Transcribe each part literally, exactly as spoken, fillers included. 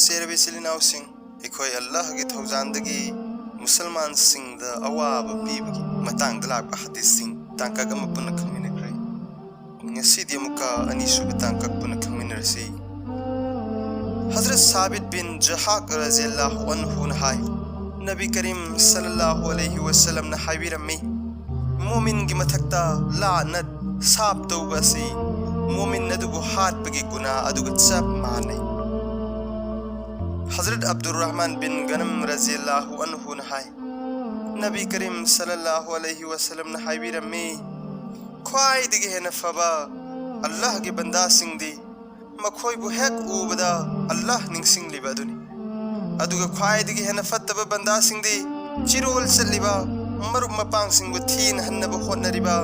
ꯆꯦꯔꯕꯤ ꯏꯆꯤꯜ ꯏꯅꯥꯎꯁꯤꯡ, ꯑꯩꯈꯣꯏ ꯑꯜꯂꯥꯍꯒꯤ ꯊꯧꯖꯥꯜꯗꯒꯤ ꯃꯨꯁꯜꯃꯥꯟꯁꯤꯡꯗ ꯑꯋꯥꯕ ꯄꯤꯕꯒꯤ ꯃꯇꯥꯡꯗ ꯂꯥꯛꯄ ꯍꯗꯤꯁꯁꯤꯡ ꯇꯥꯡꯀꯛ ꯑꯃ ꯄꯨꯟꯅ ꯈꯪꯃꯤꯟꯅꯈ꯭ꯔꯦ꯫ ꯉꯁꯤꯗꯤ ꯑꯃꯨꯛꯀ ꯑꯅꯤꯁꯨꯕ ꯇꯥꯡꯀꯛ ꯄꯨꯟꯅ ꯈꯪꯃꯤꯟꯅꯔꯁꯤ꯫ ꯍꯖꯔꯠ ꯁꯥꯕꯤꯠ ꯕꯤꯟ ꯖꯍꯥꯛ ꯔꯖꯤꯌꯜꯂꯥꯍꯨ ꯑꯟꯍꯨꯅ ꯍꯥꯏ, ꯅꯕꯤ ꯀꯔꯤꯝ ꯁꯜꯂꯜꯂꯥꯍꯨ ꯑꯂꯩꯍꯤ ꯋꯁꯜꯂꯝꯅ ꯍꯥꯏꯕꯤꯔꯝꯃꯤ, ꯃꯣꯃꯤꯟꯒꯤ ꯃꯊꯛꯇ ꯂꯥꯅꯠ ꯁꯥꯞ ꯇꯧꯕ ꯑꯁꯤ ꯃꯣꯃꯤꯟ ꯑꯗꯨꯕꯨ ꯍꯥꯠꯄꯒꯤ ꯒꯨꯅꯥ ꯑꯗꯨꯒ ꯆꯞ ꯃꯥꯟꯅꯩ꯫ ꯍꯖꯔꯠ ꯑꯕꯗꯨꯔ ꯔꯍꯃꯥꯟ ꯕꯤꯟ ꯒꯅꯝ ꯔꯖꯤꯌꯜꯂꯥꯍꯨ ꯑꯟꯍꯨꯅ ꯍꯥꯏ, ꯅꯕꯤ ꯀꯔꯤꯝ ꯁꯜꯂꯜꯂꯥꯍꯨ ꯑꯂꯩꯍꯤ ꯋꯁꯜꯂꯝꯅ ꯍꯥꯏꯕꯤꯔꯝꯃꯤ, ꯈ꯭ꯋꯥꯏꯗꯒꯤ ꯍꯦꯟꯅ ꯐꯕ ꯑꯜꯂꯥꯍꯒꯤ ꯕꯟꯗꯥꯁꯤꯡꯗꯤ ꯃꯈꯣꯏꯕꯨ ꯍꯦꯛ ꯎꯕꯗ ꯑꯜꯂꯥꯍ ꯅꯤꯡꯁꯤꯡꯂꯤꯕ ꯑꯗꯨꯅꯤ꯫ ꯑꯗꯨꯒ ꯈ꯭ꯋꯥꯏꯗꯒꯤ ꯍꯦꯟꯅ ꯐꯠꯇꯕ ꯕꯟꯗꯥꯁꯤꯡꯗꯤ ꯆꯤꯔꯣꯜ ꯆꯠꯂꯤꯕ, ꯃꯔꯨꯞ ꯃꯄꯥꯡꯁꯤꯡꯕꯨ ꯊꯤꯅ ꯍꯟꯅꯕ ꯍꯣꯠꯅꯔꯤꯕ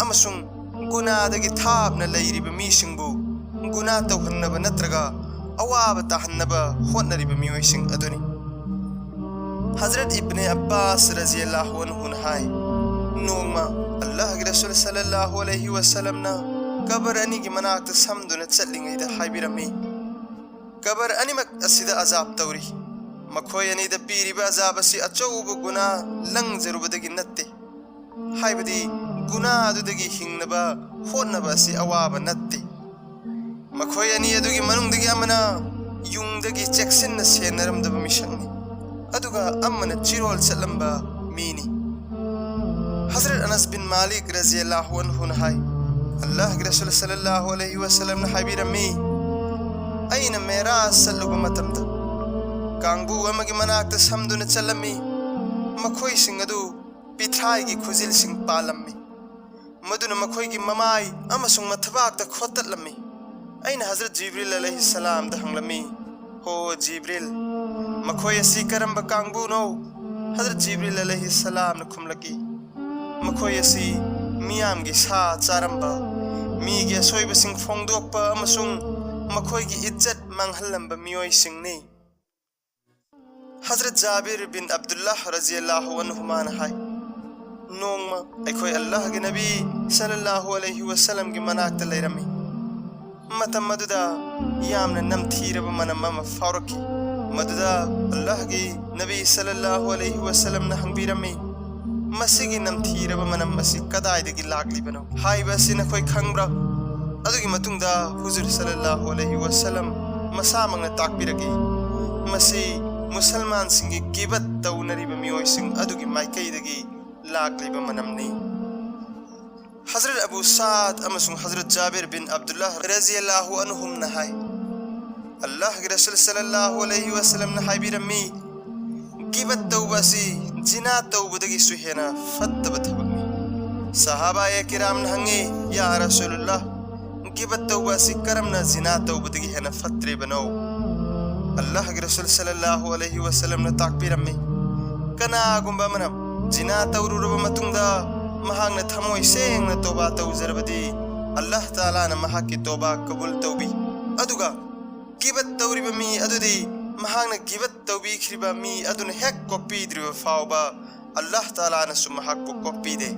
ꯑꯃꯁꯨꯡ ꯒꯨꯅꯥꯗꯒꯤ ꯊꯥꯞꯅ ꯂꯩꯔꯤꯕ ꯃꯤꯁꯤꯡꯕꯨ ꯒꯨꯅꯥ ꯇꯧꯍꯟꯅꯕ ꯅꯠꯇ꯭ꯔꯒ ꯑꯋꯥꯕ ꯇꯥꯍꯟꯅꯕ ꯍꯣꯠꯅꯔꯤꯕ ꯃꯤꯑꯣꯏꯁꯤꯡ ꯑꯗꯨꯅꯤ꯫ ꯍꯖꯔꯠ ꯏꯕꯅꯦ ꯑब्ꯕꯥꯁ ꯔꯖꯤꯌꯜꯂꯥꯍꯨ ꯑꯟꯍꯨꯅ ꯍꯥꯏ, ꯅꯣꯡꯃ ꯑꯜꯂꯥꯍꯒꯤ ꯔꯁꯨꯜ ꯁꯜꯂꯜꯂꯥꯍꯨ ꯑꯂꯩꯍꯤ ꯋꯁꯜꯂꯝꯅ ꯀꯕꯔ ꯑꯅꯤꯒꯤ ꯃꯅꯥꯛꯇ ꯁꯝꯗꯨꯅ ꯆꯠꯂꯤꯉꯩꯗ ꯍꯥꯏꯕꯤꯔꯝꯃꯤ, ꯀꯕꯔ ꯑꯅꯤꯃꯛ ꯑꯁꯤꯗ ꯑꯖꯥꯕ ꯇꯧꯔꯤ꯫ ꯃꯈꯣꯏ ꯑꯅꯤꯗ ꯄꯤꯔꯤꯕ ꯑꯖꯥꯕ ꯑꯁꯤ ꯑꯆꯧꯕ ꯒꯨꯅꯥ ꯂꯪꯖꯔꯨꯕꯗꯒꯤ ꯅꯠꯇꯦ, ꯍꯥꯏꯕꯗꯤ ꯒꯨꯅꯥ ꯑꯗꯨꯗꯒꯤ ꯍꯤꯡꯅꯕ ꯍꯣꯠꯅꯕ ꯑꯁꯤ ꯑꯋꯥꯕ ꯅꯠꯇꯦ꯫ ꯃꯈꯣꯏ ꯑꯅꯤ ꯑꯗꯨꯒꯤ ꯃꯅꯨꯡꯗꯒꯤ ꯑꯃꯅ ꯌꯨꯡꯗꯒꯤ ꯆꯦꯛꯁꯤꯟꯅ ꯁꯦꯟꯅꯔꯝꯗꯕ ꯃꯤꯁꯛꯅꯤ, ꯑꯗꯨꯒ ꯑꯃꯅ ꯆꯤꯔꯣꯜ ꯆꯠꯂꯝꯕ ꯃꯤꯅꯤ꯫ ꯍꯖꯔꯠ ꯑꯅꯁ ꯕꯤꯟ ꯃꯥꯂꯤꯛ ꯔꯖꯤꯌꯜꯂꯥꯍꯨ ꯑꯟꯍꯨꯅ ꯍꯥꯏ, ꯑꯜꯂꯥꯍꯒꯤ ꯔꯁꯨꯜ ꯁꯜꯂꯜꯂꯥꯍꯨ ꯑꯂꯩꯍꯤ ꯋꯁꯜꯂꯝꯅ ꯍꯥꯏꯕꯤꯔꯝꯃꯤ, ꯑꯩꯅ ꯃꯦꯔꯥꯖ ꯆꯠꯂꯨꯕ ꯃꯇꯝꯗ ꯀꯥꯡꯕꯨ ꯑꯃꯒꯤ ꯃꯅꯥꯛꯇ ꯁꯝꯗꯨꯅ ꯆꯠꯂꯝꯃꯤ꯫ ꯃꯈꯣꯏꯁꯤꯡ ꯑꯗꯨ ꯄꯤꯊ꯭ꯔꯥꯏꯒꯤ ꯈꯨꯖꯤꯜꯁꯤꯡ ꯄꯥꯜꯂꯝꯃꯤ, ꯃꯗꯨꯅ ꯃꯈꯣꯏꯒꯤ ꯃꯃꯥꯏ ꯑꯃꯁꯨꯡ ꯃꯊꯕꯥꯛꯇ ꯈꯣꯠꯇꯠꯂꯝꯃꯤ꯫ ꯑꯩꯅ ꯍꯖꯔꯠ ꯖꯤꯕ꯭ꯔꯤꯜ ꯑꯂꯩꯍꯤ ꯁꯂꯥꯝꯗ ꯍꯪꯂꯝꯃꯤ, "ꯍꯣ ꯖꯤꯕ꯭ꯔꯤꯜ, ꯃꯈꯣꯏ ꯑꯁꯤ ꯀꯔꯝꯕ ꯀꯥꯡꯕꯨꯅꯣ?" ꯍꯖꯔꯠ ꯖꯤꯕ꯭ꯔꯤꯜ ꯑꯂꯩꯍꯤ ꯁꯂꯥꯝꯅ ꯈꯨꯝꯂꯛꯏ, "ꯃꯈꯣꯏ ꯑꯁꯤ ꯃꯤꯌꯥꯝꯒꯤ ꯁꯥ ꯆꯥꯔꯝꯕ, ꯃꯤꯒꯤ ꯑꯁꯣꯏꯕꯁꯤꯡ ꯐꯣꯡꯗꯣꯛꯄ ꯑꯃꯁꯨꯡ ꯃꯈꯣꯏꯒꯤ ꯏꯖꯠ ꯃꯥꯡꯍꯜꯂꯝꯕ ꯃꯤꯑꯣꯏꯁꯤꯡꯅꯤ"꯫ ꯍꯖꯔꯠ ꯖꯥꯕꯤꯔ ꯕꯤꯟ ꯑꯕꯗꯨꯜꯂꯥꯍ ꯔꯖꯤꯌꯜꯂꯥꯍꯨ ꯑꯟꯍꯨꯃꯥꯅ ꯍꯥꯏ, ꯅꯣꯡꯃ ꯑꯩꯈꯣꯏ ꯑꯜꯂꯥꯍꯒꯤ ꯅꯕꯤ ꯁꯜꯂꯜꯂꯥꯍꯨ ꯑꯂꯩꯍꯤ ꯋꯁꯜꯂꯝꯒꯤ ꯃꯅꯥꯛꯇ ꯂꯩꯔꯝꯃꯤ꯫ ꯃꯇꯝ ꯑꯗꯨꯗ ꯌꯥꯝꯅ ꯅꯝꯊꯤꯔꯕ ꯃꯅꯝ ꯑꯃ ꯐꯥꯎꯔꯛꯈꯤ꯫ ꯃꯗꯨꯗ ꯑꯜꯂꯥꯍꯒꯤ ꯅꯕꯤ ꯁꯜꯂꯜꯂꯥꯍꯨ ꯑꯂꯩꯍꯤ ꯋꯁꯜꯂꯝꯅ ꯍꯪꯕꯤꯔꯝꯃꯤ, "ꯃꯁꯤꯒꯤ ꯅꯝꯊꯤꯔꯕ ꯃꯅꯝ ꯑꯁꯤ ꯀꯗꯥꯏꯗꯒꯤ ꯂꯥꯛꯂꯤꯕꯅꯣ? ꯍꯥꯏꯕ ꯑꯁꯤ ꯅꯈꯣꯏ ꯈꯪꯕ꯭ꯔꯥ?" ꯑꯗꯨꯒꯤ ꯃꯇꯨꯡꯗ ꯍꯨꯖꯨꯔ ꯁꯜꯂꯜꯂꯥꯍꯨ ꯑꯂꯩꯍꯤ ꯋꯁꯜꯂꯝ ꯃꯁꯥꯃꯛꯅ ꯇꯥꯛꯄꯤꯔꯛꯏ, "ꯃꯁꯤ ꯃꯨꯁꯜꯃꯥꯟꯁꯤꯡꯒꯤ ꯒꯤꯕꯠ ꯇꯧꯅꯔꯤꯕ ꯃꯤꯑꯣꯏꯁꯤꯡ ꯑꯗꯨꯒꯤ ꯃꯥꯏꯀꯩꯗꯒꯤ ꯂꯥꯛꯂꯤꯕ ꯃꯅꯝꯅꯤ"꯫ ꯍꯖꯔꯠ ꯑꯕꯨ ꯁꯥꯗ ꯑꯃꯁꯨꯡ ꯍꯖꯔꯠ ꯖꯥꯕꯤꯔ ꯕꯤꯟ ꯑꯕꯗꯨꯜꯂꯥꯍ ꯔꯖꯤꯌꯜꯂꯥꯍꯨ ꯑꯟꯍꯨꯝꯅ ꯍꯥꯏ, ꯑꯜꯂꯥꯍꯒꯤ ꯔꯁꯨꯜ ꯁꯜꯂꯜꯂꯥꯍꯨ ꯑꯂꯩꯍꯤ ꯋꯁꯜꯂꯝꯅ ꯍꯥꯏꯕꯤꯔꯝꯃꯤ, "ꯒꯤꯕꯠ ꯇꯧꯕ ꯑꯁꯤ ꯖꯤꯅꯥ ꯇꯧꯕꯗꯒꯤꯁꯨ ꯍꯦꯟꯅ ꯐꯠꯇꯕ ꯊꯕꯛꯅꯤ"꯫ ꯁꯍꯥꯕꯥꯌꯦ ꯀꯤꯔꯥꯝꯅ ꯍꯪꯉꯤ, "ꯌꯥ ꯔꯁꯨꯂꯨꯜꯂꯥꯍ, ꯒꯤꯕꯠ ꯇꯧꯕ ꯑꯁꯤ ꯀꯔꯝꯅ ꯖꯤꯅꯥ ꯇꯧꯕꯗꯒꯤ ꯍꯦꯟꯅ ꯐꯠꯇ꯭ꯔꯤꯕꯅꯣ?" ꯑꯜꯂꯥꯍꯒꯤ ꯔꯁꯨꯜ ꯁꯜꯂꯜꯂꯥꯍꯨ ꯑꯂꯩꯍꯤ ꯋꯁꯜꯂꯝꯅ ꯇꯥꯛꯄꯤꯔꯝꯃꯤ, "ꯀꯅꯥꯒꯨꯝꯕ ꯑꯃꯅ ꯖꯤꯅꯥ ꯇꯧꯔꯨꯔꯕ ꯃꯇꯨꯡꯗ ꯃꯍꯥꯛꯅ ꯊꯃꯣꯏ ꯁꯦꯡꯅ ꯇꯣꯕꯥ ꯇꯧꯖꯔꯕꯗꯤ, ꯑꯜꯂꯥꯍ ꯇꯥꯂꯥꯅ ꯃꯍꯥꯛꯀꯤ ꯇꯣꯕꯥ ꯀꯕꯨꯜ ꯇꯧꯕꯤ꯫ ꯑꯗꯨꯒ ꯒꯤꯕꯠ ꯇꯧꯔꯤꯕ ꯃꯤ ꯑꯗꯨꯗꯤ ꯃꯍꯥꯛꯅ ꯒꯤꯕꯠ ꯇꯧꯕꯤꯈ꯭ꯔꯤꯕ ꯃꯤ ꯑꯗꯨꯅ ꯍꯦꯛ ꯀꯣꯛꯄꯤꯗ꯭ꯔꯤꯕ ꯐꯥꯎꯕ ꯑꯜꯂꯥꯍ ꯇꯥꯂꯥꯅꯁꯨ ꯃꯍꯥꯛꯄꯨ ꯀꯣꯛꯄꯤꯗꯦ"꯫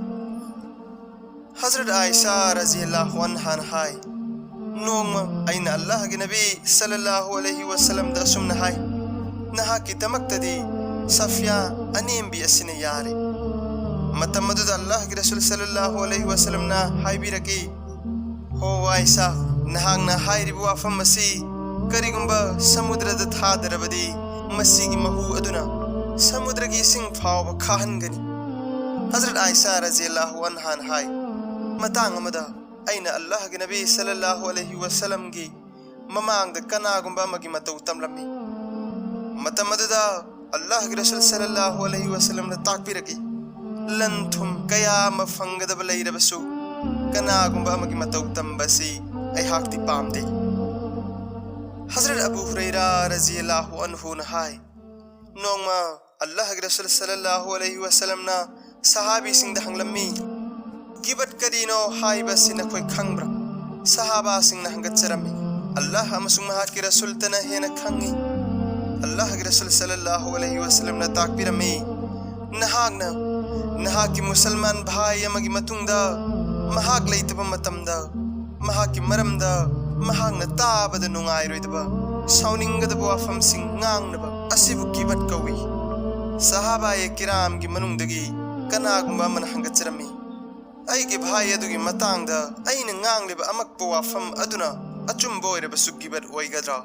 ꯍꯖꯔꯠ ꯑꯥꯏꯁꯥ ꯔꯖꯤꯌꯜꯂꯥꯍꯨ ꯑꯟꯍꯥꯅ ꯍꯥꯏ, "ꯅꯣꯡꯃ ꯑꯩꯅ ꯑꯜꯂꯥꯍꯒꯤ ꯅꯕꯤ ꯁꯜꯂꯜꯂꯥꯍꯨ ꯑꯂꯩꯍꯤ ꯋꯁꯜꯂꯝꯗ ꯑꯁꯨꯝꯅ ꯍꯥꯏ, 'ꯅꯍꯥꯛꯀꯤꯗꯃꯛꯇꯗꯤ ꯁꯐꯤꯌꯥ ꯑꯅꯦꯝꯕꯤ ꯑꯁꯤꯅ ꯌꯥꯔꯦ.'" ꯃꯇꯝ ꯑꯗꯨꯗ ꯑꯜꯂꯥꯍꯒꯤ ꯔꯁꯨꯜ ꯁꯜꯂꯜꯂꯥꯍꯨ ꯑꯂꯩꯍꯤ ꯋꯁꯜꯂꯝꯅ ꯍꯥꯏꯕꯤꯔꯛꯏ, "ꯍꯣ ꯑꯥꯏꯁꯥ, ꯅꯍꯥꯛꯅ ꯍꯥꯏꯔꯤꯕ ꯋꯥꯐꯝ ꯑꯁꯤ ꯀꯔꯤꯒꯨꯝꯕ ꯁꯃꯨꯗ꯭ꯔꯗ ꯊꯥꯗꯔꯕꯗꯤ, ꯃꯁꯤꯒꯤ ꯃꯍꯨ ꯑꯗꯨꯅ ꯁꯃꯨꯗ꯭ꯔꯒꯤ ꯏꯁꯤꯡ ꯐꯥꯎꯕ ꯈꯥꯍꯟꯒꯅꯤ"꯫ ꯍꯖꯔꯠ ꯑꯥꯏꯁꯥ ꯔꯖꯤꯌꯜꯂꯥꯍꯨ ꯑꯟꯍꯥꯅ ꯍꯥꯏ, "ꯃꯇꯥꯡ ꯑꯃꯗ ꯑꯩꯅ ꯑꯜꯂꯥꯍꯒꯤ ꯅꯕꯤ ꯁꯜꯂꯜꯂꯥꯍꯨ ꯑꯂꯩꯍꯤ ꯋꯁꯜꯂꯝꯒꯤ ꯃꯃꯥꯡꯗ ꯀꯅꯥꯒꯨꯝꯕ ꯑꯃꯒꯤ ꯃꯇꯧ ꯇꯝꯂꯝꯃꯤ꯫ ꯃꯇꯝ ꯑꯗꯨꯗ ꯑꯜꯂꯥꯍꯒꯤ ꯔꯁꯨꯜ ꯁꯜꯂꯜꯂꯥꯍꯨ ꯑꯂꯩꯍꯤ ꯋꯁꯜꯂꯝꯅ ꯇꯥꯛꯄꯤꯔꯛꯏ, ꯂꯟ ꯊꯨꯝ ꯀꯌꯥ ꯑꯃ ꯐꯪꯒꯗꯕ ꯂꯩꯔꯕꯁꯨ ꯀꯅꯥꯒꯨꯝꯕ ꯑꯃꯒꯤ ꯃꯇꯧ ꯇꯝꯕ ꯑꯁꯤ ꯑꯩꯍꯥꯛꯇꯤ ꯄꯥꯝꯗꯦ"꯫ ꯍꯖꯔꯠ ꯑꯕꯨ ꯍꯨꯔꯩꯔꯥ ꯔꯖꯤꯌꯜꯂꯥꯍꯨ ꯑꯟꯍꯨꯅ ꯍꯥꯏ, ꯅꯣꯡꯃ ꯑꯜꯂꯥꯍꯒꯤ ꯔꯁꯨꯜ ꯁꯜꯂꯜꯂꯥꯍꯨ ꯑꯂꯩꯍꯤ ꯋꯁꯜꯂꯝꯅ ꯁꯍꯥꯕꯤꯁꯤꯡꯗ ꯍꯪꯂꯝꯃꯤ, "ꯒꯤꯕꯠ ꯀꯔꯤꯅꯣ ꯍꯥꯏꯕ ꯑꯁꯤ ꯅꯈꯣꯏ ꯈꯪꯕ꯭ꯔꯥ?" ꯁꯍꯥꯕꯥꯁꯤꯡꯅ ꯍꯪꯒꯠꯆꯔꯝꯃꯤ, "ꯑꯜꯂꯥꯍ ꯑꯃꯁꯨꯡ ꯃꯍꯥꯛꯀꯤ ꯔꯁꯨꯜꯇꯅ ꯍꯦꯟꯅ ꯈꯪꯏ"꯫ ꯑꯜꯂꯥꯍꯒꯤ ꯔꯁꯨꯜ ꯁꯜꯂꯜꯂꯥꯍꯨ ꯑꯂꯩꯍꯤ ꯋꯁꯜꯂꯝꯅ ꯇꯥꯛꯄꯤꯔꯝꯃꯤ, "ꯅꯍꯥꯛꯅ ꯅꯍꯥꯛꯀꯤ ꯃꯨꯁꯜꯃꯥꯟ ꯚꯥꯏ ꯑꯃꯒꯤ ꯃꯇꯨꯡꯗ ꯃꯍꯥꯛ ꯂꯩꯇꯕ ꯃꯇꯝꯗ ꯃꯍꯥꯛꯀꯤ ꯃꯔꯝꯗ ꯃꯍꯥꯛꯅ ꯇꯥꯕꯗ ꯅꯨꯡꯉꯥꯏꯔꯣꯏꯗꯕ, ꯁꯥꯎꯅꯤꯡꯒꯗꯕ ꯋꯥꯐꯝꯁꯤꯡ ꯉꯥꯡꯅꯕ ꯑꯁꯤꯕꯨ ꯒꯤꯕꯠ ꯀꯧꯏ꯫ ꯁꯍꯥꯕꯥꯌꯦ ꯀꯤꯔꯥꯝꯒꯤ ꯃꯅꯨꯡꯗꯒꯤ ꯀꯅꯥꯒꯨꯝꯕ ꯑꯃꯅ ꯍꯪꯒꯠꯆꯔꯝꯃꯤ, "ꯑꯩꯒꯤ ꯚꯥꯏ ꯑꯗꯨꯒꯤ ꯃꯇꯥꯡꯗ ꯑꯩꯅ ꯉꯥꯡꯂꯤꯕ ꯑꯃꯛꯄ ꯋꯥꯐꯝ ꯑꯗꯨꯅ ꯑꯆꯨꯝꯕ ꯑꯣꯏꯔꯕꯁꯨ ꯒꯤꯕꯠ ꯑꯣꯏꯒꯗ꯭ꯔꯥ?"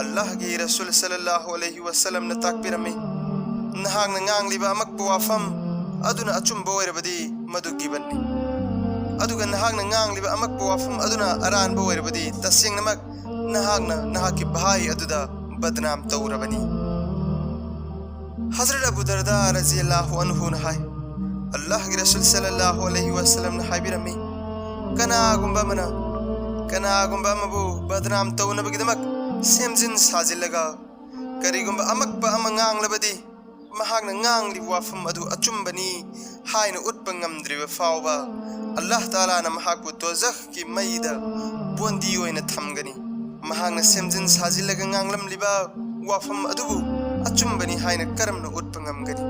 ꯑꯜꯂꯥꯍꯒꯤ ꯔꯁꯨꯜ ꯁꯜꯂꯜꯂꯥꯍꯨ ꯑꯂꯩꯍꯤ ꯋꯥꯁꯜꯂꯝꯅ ꯇꯥꯛꯄꯤꯔꯝꯃꯤ, "ꯅꯍꯥꯛꯅ ꯉꯥꯡꯂꯤꯕ ꯑꯃꯛꯄ ꯋꯥꯐꯝ ꯑꯗꯨꯅ ꯑꯆꯨꯝꯕ ꯑꯣꯏꯔꯕꯗꯤ ꯃꯗꯨ ꯒꯤꯕꯠꯅꯤ꯫ ꯑꯗꯨꯒ ꯅꯍꯥꯛꯅ ꯉꯥꯡꯂꯤꯕ ꯑꯃꯛꯄ ꯋꯥꯐꯝ ꯑꯗꯨꯅ ꯑꯔꯥꯟꯕ ꯑꯣꯏꯔꯕꯗꯤ ꯇꯁꯦꯡꯅꯃꯛ ꯅꯍꯥꯛꯅ ꯅꯍꯥꯛꯀꯤ ꯚꯥꯏ ꯑꯗꯨꯗ ꯕꯗꯅꯥꯝ ꯇꯧꯔꯕꯅꯤ꯫" ꯍꯖꯔꯠ ꯑꯕꯨ ꯗꯔꯗꯥ ꯔꯖꯤꯌꯜꯂꯥꯍꯨ ꯑꯟꯍꯨꯅ ꯍꯥꯏ, ꯑꯜꯂꯥꯍꯒꯤ ꯔꯁꯨꯜ ꯁꯜꯂꯜꯂꯥꯍꯨ ꯑꯂꯩꯍꯤ ꯋꯥꯁꯜꯂꯝꯅ ꯍꯥꯏꯕꯤꯔꯝꯃꯤ, "ꯀꯅꯥꯒꯨꯝꯕ ꯑꯃꯅ ꯀꯅꯥꯒꯨꯝꯕ ꯑꯃꯕꯨ ꯕꯗꯅꯥꯝ ꯇꯧꯅꯕꯒꯤꯗꯃꯛ ꯁꯦꯝꯖꯤꯟ ꯁꯥꯖꯤꯜꯂꯒ ꯀꯔꯤꯒꯨꯝꯕ ꯑꯃꯛꯄ ꯑꯃ ꯉꯥꯡꯂꯕꯗꯤ, ꯃꯍꯥꯛꯅ ꯉꯥꯡꯂꯤꯕ ꯋꯥꯐꯝ ꯑꯗꯨ ꯑꯆꯨꯝꯕꯅꯤ ꯍꯥꯏꯅ ꯎꯠꯄ ꯉꯝꯗ꯭ꯔꯤꯕ ꯐꯥꯎꯕ ꯑꯜꯂꯥꯍ ꯇꯥꯂꯥꯅ ꯃꯍꯥꯛꯄꯨ ꯗꯣꯖꯈꯀꯤ ꯃꯩꯗ ꯕꯣꯟꯗꯤ ꯑꯣꯏꯅ ꯊꯝꯒꯅꯤ꯫ ꯃꯍꯥꯛꯅ ꯁꯦꯝꯖꯤꯟ ꯁꯥꯖꯤꯜꯂꯒ ꯉꯥꯡꯂꯝꯂꯤꯕ ꯋꯥꯐꯝ ꯑꯗꯨꯕꯨ ꯑꯆꯨꯝꯕꯅꯤ ꯍꯥꯏꯅ ꯀꯔꯝꯅ ꯎꯠꯄ ꯉꯝꯒꯅꯤ?"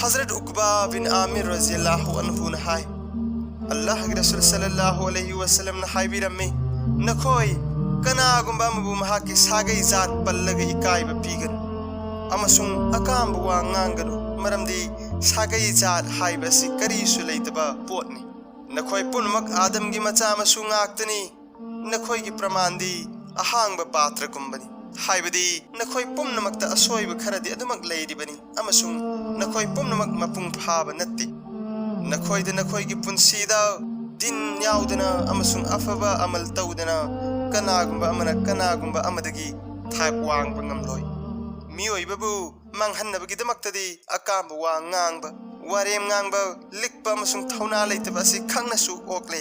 ꯍꯖꯔꯠ ꯎꯛꯕꯥ ꯕꯤꯟ ꯑꯥꯃꯤꯔ ꯔꯖꯤꯌꯜꯂꯥꯍꯨ ꯑꯟꯍꯨꯅ ꯍꯥꯏ, ꯑꯜꯂꯥꯍꯒꯤ ꯔꯁꯨꯜ ꯁꯜꯂꯜꯂꯥꯍꯨ ꯑꯂꯩꯍꯤ ꯋꯥꯁꯜꯂꯝꯅ ꯍꯥꯏꯕꯤꯔꯝꯃꯤ, "ꯅꯈꯣꯏ ꯀꯅꯥꯒꯨꯝꯕ ꯑꯃꯕꯨ ꯃꯍꯥꯛꯀꯤ ꯁꯥꯒꯩ ꯖꯥꯠ ꯄꯜꯂꯒ ꯏꯀꯥꯏꯕ ꯄꯤꯒꯅꯨ ꯑꯃꯁꯨꯡ ꯑꯀꯥꯝꯕ ꯋꯥ ꯉꯥꯡꯒꯅꯨ, ꯃꯔꯝꯗꯤ ꯁꯥꯒꯩ ꯖꯥꯠ ꯍꯥꯏꯕ ꯑꯁꯤ ꯀꯔꯤꯁꯨ ꯂꯩꯇꯕ ꯄꯣꯠꯅꯤ꯫ ꯅꯈꯣꯏ ꯄꯨꯝꯅꯃꯛ ꯑꯥꯗꯝꯒꯤ ꯃꯆꯥ ꯃꯁꯨ ꯉꯥꯛꯇꯅꯤ꯫ ꯅꯈꯣꯏꯒꯤ ꯄ꯭ꯔꯃꯥꯟꯗꯤ ꯑꯍꯥꯡꯕ ꯄꯥꯇ꯭ꯔꯒꯨꯝꯕꯅꯤ, ꯍꯥꯏꯕꯗꯤ ꯅꯈꯣꯏ ꯄꯨꯝꯅꯃꯛꯇ ꯑꯁꯣꯏꯕ ꯈꯔꯗꯤ ꯑꯗꯨꯃꯛ ꯂꯩꯔꯤꯕꯅꯤ ꯑꯃꯁꯨꯡ ꯅꯈꯣꯏ ꯄꯨꯝꯅꯃꯛ ꯃꯄꯨꯡ ꯐꯥꯕ ꯅꯠꯇꯦ꯫ ꯅꯈꯣꯏꯗ ꯅꯈꯣꯏꯒꯤ ꯄꯨꯟꯁꯤꯗ ꯗꯤꯟ ꯌꯥꯎꯗꯅ ꯑꯃꯁꯨꯡ ꯑꯐꯕ ꯑꯃꯜ ꯇꯧꯗꯅ ꯀꯅꯥꯒꯨꯝꯕ ꯑꯃꯅ ꯀꯅꯥꯒꯨꯝꯕ ꯑꯃꯗꯒꯤ ꯊꯥꯛ ꯋꯥꯡꯕ ꯉꯝꯂꯣꯏ꯫ ꯃꯤꯑꯣꯏꯕꯕꯨ ꯃꯥꯡꯍꯟꯅꯕꯒꯤꯗꯃꯛꯇꯗꯤ ꯑꯀꯥꯝꯕ ꯋꯥ ꯉꯥꯡꯕ, ꯋꯥꯔꯦꯝ ꯉꯥꯡꯕ, ꯂꯤꯛꯄ ꯑꯃꯁꯨꯡ ꯊꯧꯅꯥ ꯂꯩꯇꯕ ꯑꯁꯤ ꯈꯪꯅꯁꯨ ꯑꯣꯛꯂꯦ꯫"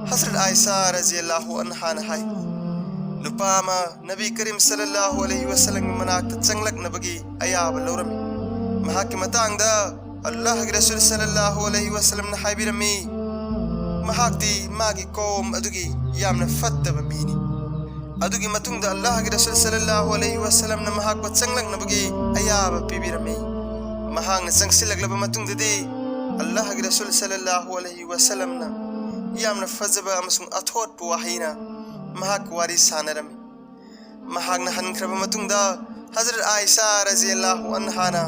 ꯍꯖꯔꯠ ꯑꯥꯏꯁꯥ ꯔꯖꯤꯌꯜꯂꯥꯍꯨ ꯑꯟꯍꯥꯅ ꯍꯥꯏ, ꯅꯨꯄꯥ ꯑꯃ ꯅꯕꯤ ꯀꯔꯤꯝ ꯁꯜꯂꯜꯂꯥꯍꯨ ꯑꯂꯩꯍꯤ ꯋꯥꯁꯜꯂꯝꯒꯤ ꯃꯅꯥꯛꯇ ꯆꯪꯂꯛꯅꯕꯒꯤ ꯑꯌꯥꯕ ꯂꯧꯔꯝꯃꯤ꯫ ꯃꯍꯥꯛꯀꯤ ꯃꯇꯥꯡꯗ ꯑꯜꯂꯥꯍꯒꯤ ꯔꯁꯨꯜ ꯁꯜꯂꯜꯂꯥꯍꯨ ꯑꯂꯩꯍꯤ ꯋꯥꯁꯜꯂꯝꯅ ꯍꯥꯏꯕꯤꯔꯝꯃꯤ, "ꯃꯍꯥꯛꯇꯤ ꯃꯥꯒꯤ ꯀꯧꯝ ꯑꯗꯨꯒꯤ ꯌꯥꯝꯅ ꯐꯠꯇꯕ ꯃꯤꯅꯤ꯫" ꯑꯗꯨꯒꯤ ꯃꯇꯨꯡꯗ ꯑꯜꯂꯥꯍꯒꯤ ꯔꯁꯨꯜ ꯁꯜꯂꯜꯂꯥꯍꯨ ꯑꯂꯩꯍꯤ ꯋꯥꯁꯜꯂꯝꯅ ꯃꯍꯥꯛꯄꯨ ꯆꯪꯂꯛꯅꯕꯒꯤ ꯑꯌꯥꯕ ꯄꯤꯕꯤꯔꯝꯃꯤ꯫ ꯃꯍꯥꯛꯅ ꯆꯪꯁꯤꯜꯂꯛꯂꯕ ꯃꯇꯨꯡꯗꯗꯤ ꯑꯜꯂꯥꯍꯒꯤ ꯔꯁꯨꯜ ꯁꯜꯂꯜꯂꯥꯍꯨ ꯑꯂꯩꯍꯤ ꯋꯥꯁꯜꯂꯝꯅ ꯌꯥꯝꯅ ꯐꯖꯕ ꯑꯃꯁꯨꯡ ꯑꯊꯣꯠꯄ ꯋꯥꯍꯩꯅ ꯃꯍꯥꯛꯀ ꯋꯥꯔꯤ ꯁꯥꯟꯅꯔꯝꯃꯤ꯫ ꯃꯍꯥꯛꯅ ꯍꯟꯈ꯭ꯔꯕ ꯃꯇꯨꯡꯗ ꯍꯖꯔꯠ ꯑꯥꯏꯁꯥ ꯔꯖꯤꯌꯜꯂꯥꯍꯨ ꯑꯟꯍꯥꯅ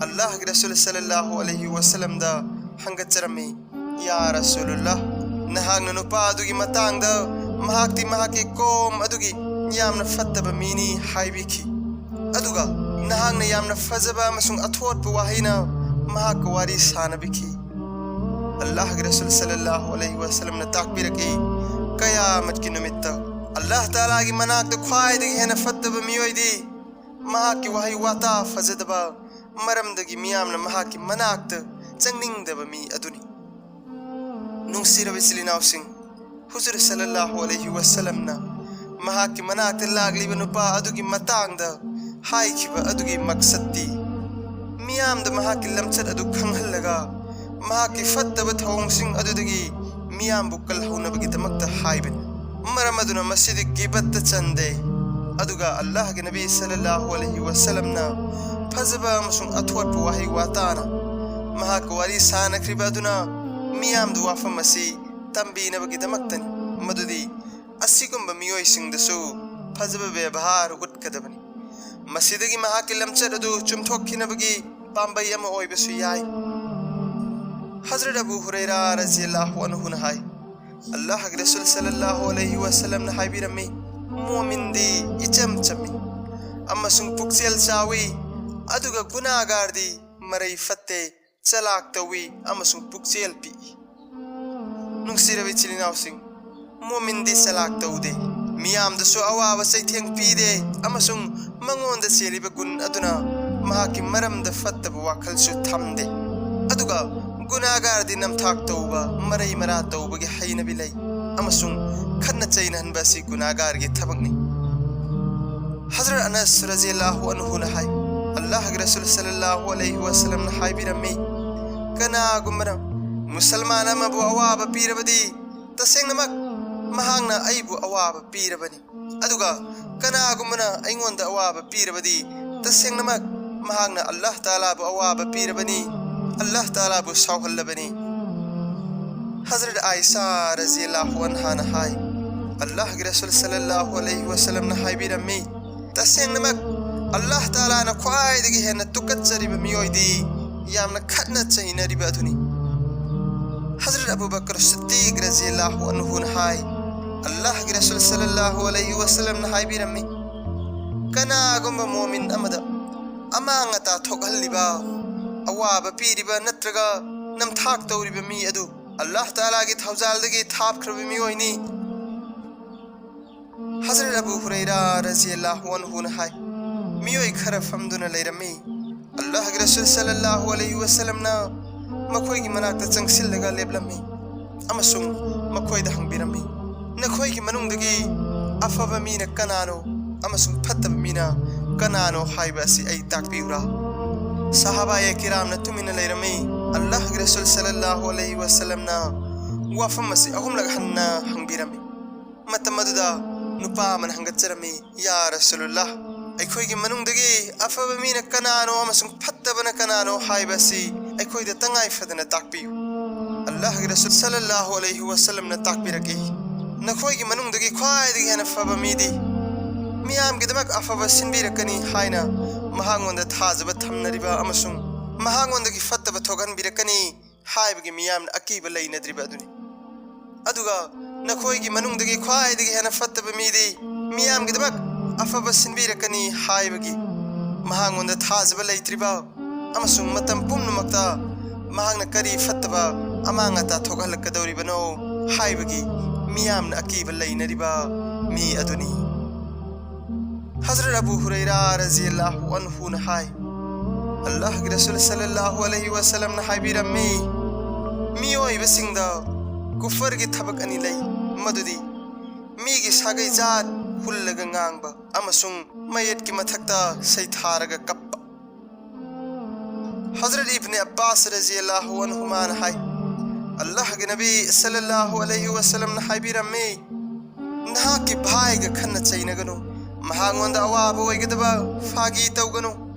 ꯑꯜꯂꯥꯍꯒꯤ ꯔꯁꯨꯜ ꯁꯜꯂꯜꯂꯥꯍꯨ ꯑꯂꯩꯍꯤ ꯋꯥꯁꯂꯝꯗ ꯍꯪꯒꯠꯆꯔꯝꯃꯤ, "ꯌꯥ ꯔꯁꯨꯂꯨꯜꯂꯥꯍ, ꯅꯍꯥꯛꯅ ꯅꯨꯄꯥ ꯑꯗꯨꯒꯤ ꯃꯇꯥꯡꯗ ꯃꯍꯥꯛꯇꯤ ꯃꯍꯥꯛꯀꯤ ꯀꯣꯝ ꯑꯗꯨꯒꯤ ꯌꯥꯝꯅ ꯐꯠꯇꯕ ꯃꯤꯅꯤ ꯍꯥꯏꯕꯤꯈꯤ꯫ ꯑꯗꯨꯒ ꯅꯍꯥꯛꯅ ꯌꯥꯝꯅ ꯐꯖꯕ ꯑꯃꯁꯨꯡ ꯑꯊꯣꯠꯄ ꯋꯥꯍꯩꯅ ꯃꯍꯥꯛꯀ ꯋꯥꯔꯤ ꯁꯥꯅꯕꯤꯈꯤ꯫" ꯑꯜꯂꯥꯍꯒꯤ ꯔꯁꯨꯜ ꯁꯜꯂꯜꯂꯥꯍꯨ ꯑꯂꯩꯍꯤ ꯋꯥꯁꯂꯝꯅ ꯇꯥꯛꯄꯤꯔꯛꯏ, ꯀꯌꯥꯃꯠꯀꯤ ꯅꯨꯃꯤꯠꯇ ꯑꯜꯂꯥꯍ ꯇꯥꯂꯥꯒꯤ ꯃꯅꯥꯛꯇ ꯈ꯭ꯋꯥꯏꯗꯒꯤ ꯍꯦꯟꯅ ꯐꯠꯇꯕ ꯃꯤꯑꯣꯏꯗꯤ ꯃꯍꯥꯛꯀꯤ ꯋꯥꯍꯩ ꯋꯥꯇꯥ ꯐꯖꯗꯕ ꯃꯔꯝꯗꯒꯤ ꯃꯤꯌꯥꯝꯅ ꯃꯍꯥꯛꯀꯤ ꯃꯅꯥꯛꯇ ꯆꯪꯅꯤꯡꯗꯕ ꯃꯤ ꯑꯗꯨꯅꯤ꯫ ꯅꯨꯡꯁꯤꯔꯕ ꯏꯆꯤꯜ ꯏꯅꯥꯎꯁꯤꯡ, ꯍꯨꯖꯨꯔ ꯁꯜꯂꯜꯂꯥꯍꯨ ꯑꯂꯩꯍꯤ ꯋꯥꯁꯂꯝꯅ ꯃꯍꯥꯛꯀꯤ ꯃꯅꯥꯛꯇ ꯂꯥꯛꯂꯤꯕ ꯅꯨꯄꯥ ꯑꯗꯨꯒꯤ ꯃꯇꯥꯡꯗ ꯍꯥꯏꯈꯤꯕ ꯑꯗꯨꯒꯤ ꯃꯛꯁꯠꯇꯤ ꯃꯤꯌꯥꯝꯗ ꯃꯍꯥꯛꯀꯤ ꯂꯝꯆꯠ ꯑꯗꯨ ꯈꯪꯍꯜꯂꯒ ꯃꯍꯥꯛꯀꯤ ꯐꯠꯇꯕ ꯊꯧꯑꯣꯡꯁꯤꯡ ꯑꯗꯨꯗꯒꯤ ꯃꯤꯌꯥꯝꯕꯨ ꯀꯜꯍꯧꯅꯕꯒꯤꯗꯃꯛꯇ ꯍꯥꯏꯕꯅꯤ꯫ ꯃꯔꯝ ꯑꯗꯨꯅ ꯃꯁꯤꯗꯤ ꯒꯤꯕꯠꯇ ꯆꯟꯗꯦ꯫ ꯑꯗꯨꯒ ꯑꯜꯂꯥꯍꯒꯤ ꯅꯕꯤ ꯁꯜꯂꯜꯂꯥꯍꯨ ꯑꯂꯩꯍꯤ ꯋꯥꯁꯂꯝꯅ ꯐꯖꯕ ꯑꯃꯁꯨꯡ ꯑꯊꯣꯠꯄ ꯋꯥꯍꯩ ꯋꯥꯇꯥꯅ ꯃꯍꯥꯛꯀ ꯋꯥꯔꯤ ꯁꯥꯅꯈ꯭ꯔꯤꯕ ꯑꯗꯨꯅ ꯃꯤꯌꯥꯝꯗ ꯋꯥꯐꯝ ꯑꯁꯤ ꯇꯝꯕꯤꯅꯕꯒꯤꯗꯃꯛꯇꯅꯤ, ꯃꯗꯨꯗꯤ ꯑꯁꯤꯒꯨꯝꯕ ꯃꯤꯑꯣꯏꯁꯤꯡꯗꯁꯨ ꯐꯖꯕ ꯕꯦꯕꯍꯥꯔ ꯎꯠꯀꯗꯕꯅꯤ꯫ ꯃꯁꯤꯗꯒꯤ ꯃꯍꯥꯛꯀꯤ ꯂꯝꯆꯠ ꯑꯗꯨ ꯆꯨꯝꯊꯣꯛꯈꯤꯅꯕꯒꯤ ꯄꯥꯝꯕꯩ ꯑꯃ ꯑꯣꯏꯕꯁꯨ ꯌꯥꯏ꯫ ꯍꯖꯔꯠ ꯑꯕꯨ ꯍꯨꯔꯩꯔꯥ ꯔꯖꯤꯌꯜꯂꯥꯍꯨ ꯑꯟꯍꯨꯅ ꯍꯥꯏ, ꯑꯜꯂꯥꯍꯒꯤ ꯔꯁꯨꯜ ꯁꯜꯂꯜꯂꯥꯍꯨ ꯑꯂꯩꯍꯤ ꯋꯥꯁꯂꯝꯅ ꯍꯥꯏꯕꯤꯔꯝꯃꯤ, "ꯃꯣꯃꯤꯟꯗꯤ ꯏꯆꯝ ꯆꯝꯃꯤ ꯑꯃꯁꯨꯡ ꯄꯨꯛꯆꯦꯜ ꯆꯥꯎꯏ, ꯑꯗꯨꯒ ꯒꯨꯅꯥꯒꯥꯔꯗꯤ ꯃꯔꯩ ꯐꯠꯇꯦ, ꯆꯂꯥꯛ ꯇꯧꯏ ꯑꯃꯁꯨꯡ ꯄꯨꯛꯆꯦꯜ ꯄꯤꯛꯏ꯫" ꯅꯨꯡꯁꯤꯔꯕ ꯏꯆꯤꯜ ꯏꯅꯥꯎꯁꯤꯡ, ꯃꯣꯃꯤꯟꯗꯤ ꯆꯂꯥꯛ ꯇꯧꯗꯦ, ꯃꯤꯌꯥꯝꯗꯁꯨ ꯑꯋꯥꯕ ꯆꯩꯊꯦꯡ ꯄꯤꯗꯦ ꯑꯃꯁꯨꯡ ꯃꯉꯣꯟꯗ ꯆꯦꯜꯂꯤꯕ ꯒꯨꯟ ꯑꯗꯨꯅ ꯃꯍꯥꯛꯀꯤ ꯃꯔꯝꯗ ꯐꯠꯇꯕ ꯋꯥꯈꯜꯁꯨ ꯊꯝꯗꯦ꯫ ꯑꯗꯨꯒ ꯒꯨꯅꯥꯒꯥꯔꯗꯤ ꯅꯝꯊꯥꯛ ꯇꯧꯕ, ꯃꯔꯩ ꯃꯔꯥ ꯇꯧꯕꯒꯤ ꯍꯩꯅꯕꯤ ꯂꯩ ꯑꯃꯁꯨꯡ ꯈꯠꯅ ꯆꯩꯅꯍꯟꯕ ꯑꯁꯤ ꯒꯨꯅꯥꯒꯥꯔꯒꯤ ꯊꯕꯛꯅꯤ꯫ ꯍꯖꯔꯠ ꯑꯅꯁ ꯔꯖꯤꯌꯜꯂꯥꯍꯨ ꯑꯟꯍꯨꯅ ꯍꯥꯏ, ꯑꯜꯂꯥꯍꯒꯤ ꯔꯁꯨꯜ ꯁꯜꯂꯜꯂꯥꯍꯨ ꯑꯂꯩꯍꯤ ꯋꯥꯁꯂꯝꯅ ꯍꯥꯏꯕꯤꯔꯝꯃꯤ, "ꯀꯅꯥꯒꯨꯝꯕꯅ ꯃꯨꯁꯜꯃꯥꯟ ꯑꯃꯕꯨ ꯑꯋꯥꯕ ꯄꯤꯔꯕꯗꯤ ꯇꯁꯦꯡꯅꯃꯛ ꯃꯍꯥꯛꯅ ꯑꯩꯕꯨ ꯑꯋꯥꯕ ꯄꯤꯔꯕꯅꯤ꯫ ꯑꯗꯨꯒ ꯀꯅꯥꯒꯨꯝꯕꯅ ꯑꯩꯉꯣꯟꯗ ꯑꯋꯥꯕ ꯄꯤꯔꯕꯗꯤ ꯇꯁꯦꯡꯅꯃꯛ ꯃꯍꯥꯛꯅ ꯑꯜꯂꯥꯍ ꯇꯥꯂꯥꯕꯨ ꯑꯋꯥꯕ ꯄꯤꯔꯕꯅꯤ, ꯑꯜꯂꯥꯍ ꯇꯥꯂꯥꯕꯨ ꯁꯥꯎꯍꯜꯂꯕꯅꯤ꯫" ꯍꯖꯔꯠ ꯑꯥꯏꯁꯥ ꯔꯖꯤꯌꯜꯂꯥꯍꯨ ꯑꯟꯍꯥꯅ ꯍꯥꯏ, ꯑꯜꯂꯥꯍꯒꯤ ꯔꯁꯨꯜ ꯁꯜꯂꯜꯂꯥꯍꯨ ꯑꯂꯩꯍꯤ ꯋꯁꯜꯂꯝꯅ ꯍꯥꯏꯕꯤꯔꯝꯃꯤ, "ꯇꯁꯦꯡꯅꯃꯛ ꯑꯜꯂꯥꯍ ꯇꯥꯂꯥꯅ ꯈ꯭ꯋꯥꯏꯗꯒꯤ ꯍꯦꯟꯅ ꯇꯨꯀꯠꯆꯔꯤꯕ ꯃꯤꯑꯣꯏꯗꯤ ꯌꯥꯝꯅ ꯈꯠꯅ ꯆꯩꯅꯔꯤꯕ ꯑꯗꯨꯅꯤ"꯫ ꯍꯖꯔꯠ ꯑꯕꯨ ꯕꯀꯔ ꯁꯤꯗꯤꯛ ꯔꯖꯤꯌꯜꯂꯥꯍꯨ ꯑꯟꯍꯨꯅ ꯍꯥꯏ, ꯑꯜꯂꯥꯍꯒꯤ ꯔꯁꯨꯜ ꯁꯜꯂꯜꯂꯥꯍꯨ ꯑꯂꯩꯍꯤ ꯋꯁꯜꯂꯝꯅ ꯍꯥꯏꯕꯤꯔꯝꯃꯤ, "ꯀꯅꯥꯒꯨꯝꯕ ꯃꯣꯃꯤꯟ ꯑꯃꯗ ꯑꯃꯥꯡ ꯑꯇꯥ ꯊꯣꯛꯍꯜꯂꯤꯕ, ꯑꯋꯥꯕ ꯄꯤꯔꯤꯕ ꯅꯠꯇ꯭ꯔꯒ ꯅꯝꯊꯥꯛ ꯇꯧꯔꯤꯕ ꯃꯤ ꯑꯗꯨ ꯑꯜꯂꯥꯍ ꯇꯥꯂꯥꯒꯤ ꯊꯧꯖꯥꯜꯗꯒꯤ ꯊꯥꯞꯈ꯭ꯔꯕ ꯃꯤꯑꯣꯏꯅꯤ"꯫ ꯍꯖꯔꯠ ꯑꯕꯨ ꯍꯨꯔꯩꯔꯥ ꯔꯖꯤꯌꯜꯂꯥꯍꯨ ꯑꯟꯍꯨꯅ ꯍꯥꯏ, ꯃꯤꯑꯣꯏ ꯈꯔ ꯐꯝꯗꯨꯅ ꯂꯩꯔꯝꯃꯤ꯫ ꯑꯜꯂꯥꯍꯒꯤ ꯔꯁꯨꯜ ꯁꯜꯂꯜꯂꯥꯍꯨ ꯑꯂꯩꯍꯤ ꯋꯁꯜꯂꯝꯅ ꯃꯈꯣꯏꯒꯤ ꯃꯅꯥꯛꯇ ꯆꯪꯁꯤꯜꯂꯒ ꯂꯦꯞꯂꯝꯃꯤ ꯑꯃꯁꯨꯡ ꯃꯈꯣꯏꯗ ꯍꯪꯕꯤꯔꯝꯃꯤ, "ꯅꯈꯣꯏꯒꯤ ꯃꯅꯨꯡꯗꯒꯤ ꯑꯐꯕ ꯃꯤꯅ ꯀꯅꯥꯅꯣ ꯑꯃꯁꯨꯡ ꯐꯠꯇꯕ ꯃꯤꯅ ꯀꯅꯥꯅꯣ ꯍꯥꯏꯕ ꯑꯁꯤ ꯑꯩ ꯇꯥꯛꯄꯤꯌꯨꯔꯥ?" ꯁꯍꯥꯕꯥꯌꯦ ꯀꯤꯔꯥꯝꯅ ꯇꯨꯃꯤꯟꯅ ꯂꯩꯔꯝꯃꯤ꯫ ꯑꯜꯂꯥꯍꯒꯤ ꯔꯁꯨꯜ ꯁꯜꯂꯜꯂꯥꯍꯨ ꯑꯂꯩꯍꯤ ꯋꯁꯜꯂꯝꯅ ꯋꯥꯐꯝ ꯑꯁꯤ ꯑꯍꯨꯝꯂꯛ ꯍꯟꯅ ꯍꯪꯕꯤꯔꯝꯃꯤ꯫ ꯃꯇꯝ ꯑꯗꯨꯗ ꯅꯨꯄꯥ ꯑꯃꯅ ꯍꯪꯒꯠꯆꯔꯝꯃꯤ, "ꯌꯥ ꯔꯁꯨꯂꯨꯜꯂꯥꯍ, ꯑꯩꯈꯣꯏꯒꯤ ꯃꯅꯨꯡꯗꯒꯤ ꯑꯐꯕ ꯃꯤꯅ ꯀꯅꯥꯅꯣ ꯑꯃꯁꯨꯡ ꯐꯠꯇꯕꯅ ꯀꯅꯥꯅꯣ ꯍꯥꯏꯕ ꯑꯁꯤ ꯑꯩꯈꯣꯏꯗ ꯇꯉꯥꯏ ꯐꯗꯅ ꯇꯥꯛꯄꯤꯌꯨ"꯫ ꯑꯜꯂꯥꯍꯒꯤ ꯔꯁꯨꯜ ꯁꯜꯂꯜꯂꯥꯍꯨ ꯑꯂꯩꯍꯤ ꯋꯁꯜꯂꯝꯅ ꯇꯥꯛꯄꯤꯔꯛꯏ, "ꯅꯈꯣꯏꯒꯤ ꯃꯅꯨꯡꯗꯒꯤ ꯈ꯭ꯋꯥꯏꯗꯒꯤ ꯍꯦꯟꯅ ꯐꯕ ꯃꯤꯗꯤ ꯃꯤꯌꯥꯝꯒꯤꯗꯃꯛ ꯑꯐꯕ ꯁꯤꯟꯕꯤꯔꯛꯀꯅꯤ ꯍꯥꯏꯅ ꯃꯍꯥꯛꯉꯣꯟꯗ ꯊꯥꯖꯕ ꯊꯝꯅꯔꯤꯕ ꯑꯃꯁꯨꯡ ꯃꯍꯥꯛꯉꯣꯟꯗꯒꯤ ꯐꯠꯇꯕ ꯊꯣꯛꯍꯟꯕꯤꯔꯛꯀꯅꯤ ꯍꯥꯏꯕꯒꯤ ꯃꯤꯌꯥꯝꯅ ꯑꯀꯤꯕ ꯂꯩꯅꯗ꯭ꯔꯤꯕ ꯑꯗꯨꯅꯤ꯫ ꯑꯗꯨꯒ ꯅꯈꯣꯏꯒꯤ ꯃꯅꯨꯡꯗꯒꯤ ꯈ꯭ꯋꯥꯏꯗꯒꯤ ꯍꯦꯟꯅ ꯐꯠꯇꯕ ꯃꯤꯗꯤ ꯃꯤꯌꯥꯝꯒꯤꯗꯃꯛ ꯑꯐꯕ ꯁꯤꯟꯕꯤꯔꯛꯀꯅꯤ ꯍꯥꯏꯕꯒꯤ ꯃꯍꯥꯛꯉꯣꯟꯗ ꯊꯥꯖꯕ ꯂꯩꯇ꯭ꯔꯤꯕ ꯑꯃꯁꯨꯡ ꯃꯇꯝ ꯄꯨꯝꯅꯃꯛꯇ ꯃꯍꯥꯛꯅ ꯀꯔꯤ ꯐꯠꯇꯕ ꯑꯃꯥꯡ ꯑꯇꯥ ꯊꯣꯛꯍꯜꯂꯛꯀꯗꯧꯔꯤꯕꯅꯣ ꯍꯥꯏꯕꯒꯤ ꯃꯤꯌꯥꯝꯅ ꯑꯀꯤꯕ ꯂꯩꯅꯔꯤꯕ ꯃꯤ ꯑꯗꯨꯅꯤ"꯫ ꯍꯖꯔꯠ ꯑꯕꯨ ꯍꯨꯔꯩꯔꯥ ꯔꯖꯤꯌꯜꯂꯥꯍꯨ ꯑꯟꯍꯨꯅ ꯍꯥꯏ, ꯑꯜꯂꯥꯍꯒꯤ ꯔꯁꯨꯜ ꯁꯜꯂꯜꯂꯥꯍꯨ ꯑꯂꯩꯍꯤ ꯋꯁꯜꯂꯝꯅ ꯍꯥꯏꯕꯤꯔꯝꯃꯤ, ꯃꯤꯑꯣꯏꯕꯁꯤꯡꯗ ꯀꯨꯐꯔꯒꯤ ꯊꯕꯛ ꯑꯅꯤ ꯂꯩ, ꯃꯗꯨꯗꯤ ꯃꯤꯒꯤ ꯁꯥꯒꯩ ꯖꯥꯠ ꯍꯨꯜꯂꯒ ꯉꯥꯡꯕ ꯑꯃꯁꯨꯡ ꯃꯌꯦꯠꯀꯤ ꯃꯊꯛꯇ ꯁꯩꯊꯥꯔꯒ ꯀꯞꯄ꯫ ꯍꯖꯔꯠ ꯏꯕꯅꯦ ꯑꯕꯥꯁ ꯔꯖꯤꯌꯜꯂꯥꯍꯨ ꯑꯟꯍꯨꯃꯥꯅ ꯍꯥꯏ, ꯑꯜꯂꯥꯍꯒꯤ ꯅꯕꯤ ꯁꯜꯂꯜꯂꯥꯍꯨ ꯑꯂꯩꯍꯤ ꯋꯁꯜꯂꯝꯅ ꯍꯥꯏꯕꯤꯔꯝꯃꯤ, "ꯅꯍꯥꯛꯀꯤ ꯚꯥꯏꯒ ꯈꯟꯅ ꯆꯩꯅꯒꯅꯨ, ꯃꯍꯥꯛꯉꯣꯟꯗ ꯑꯋꯥꯕ ꯑꯣꯏꯒꯗꯕ ꯐꯥꯒꯤ ꯇꯧꯒꯅꯨ